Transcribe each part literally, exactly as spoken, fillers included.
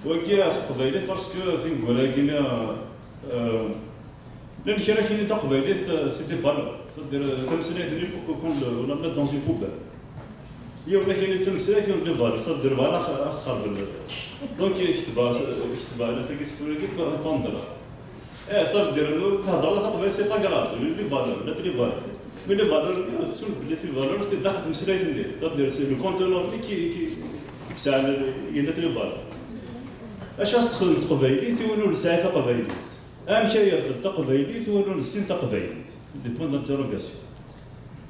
Wagi ɣef teqbaylit, parce que tineggura-agi, euh, llan kra kini taqbaylit, euh, c'est des valeurs. C'est-à-dire, euh, tameslayt-nni, il faut qu'on le, on la mette dans une poubelle. Yiwen akini d tameslayt, yiwen d les valeurs. C'est-à-dire, voilà, xas xerben. Donc, ketbeɣ, ketbeɣ anafag s tura-agi, pour répondre. Eh, ça veut dire, thedreḍ taqbaylit, c'est pas grave, les valeurs, la les valeurs. Mais les valeurs, c'est les valeurs, c'est daxel tmeslayt-nni. C'est-à-dire, c'est le contenant qui, qui, qui, qui, les valeurs. Acu as-texdem teqbaylit i win ur nesɛi taqbaylit? Amek ay yerfed taqbaylit i win ur nessin taqbaylit? Des points d'interrogation.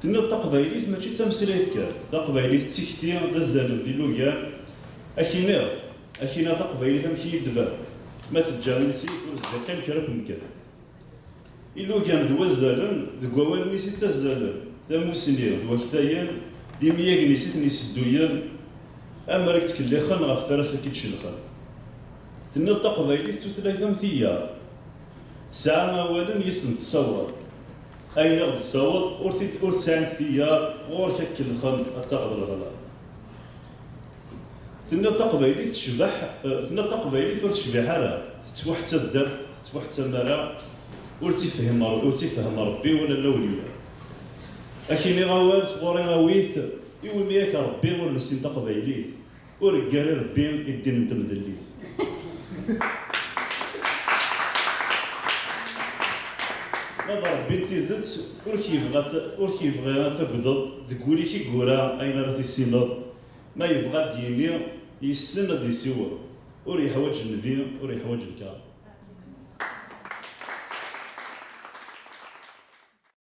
Tenniḍ taqbaylit mačči d tameslayt kan. Taqbaylit d tikti, d azalen, d ilugan. Ad k-iniɣ, ad k-iniɣ taqbaylit amek i yi-d-tban. Ma teǧǧa iles-ik ur s-d-iqqim kra n umkan. Ilugan d wazzalen, deg wawalen-is i ttazzalen, tamusni d waktayen, d imyagen-is i ten-isedduyen, amer i yettkellixen ɣef tara-s ad k-id-celxen. Tenniḍ taqbaylit d tutlayt am tiyaḍ, tesɛa awalen yis-sen tessawaḍ. Ayen i ɣ-d-tessawaḍ ur t-id-, ur t-sɛint tiyaḍ, ɣur-k ad k-kellxen, ad taɣeḍ leɣla. Tenniḍ taqbaylit tecbeḥ, eh, tenniḍ taqbaylit ur tecbiḥ ara, tettfuḥ d taddart, tettfuḥ d tamara, ur tt-ifehhem Ṛ-, ur tt-ifehhem Ṛebbi wala lawliya. Ad k-iniɣ awal sɣur-i, awi-t, iwumi-ak Ṛebbi ur nessin taqbaylit, ur ggar i Ṛebbi i ddin n temdellit. Ma d Ṛebbi n tidet, ur k-yebɣi ad t-, ur k-yebɣi ad tagdeḍ, deg wul-ik i yura ayen ara tissineḍ. Ma yebɣa ad d-yini, yessen ad isiweḍ. Ur yeḥwaǧ nnbi, ur yeḥwaǧ lkaṛ.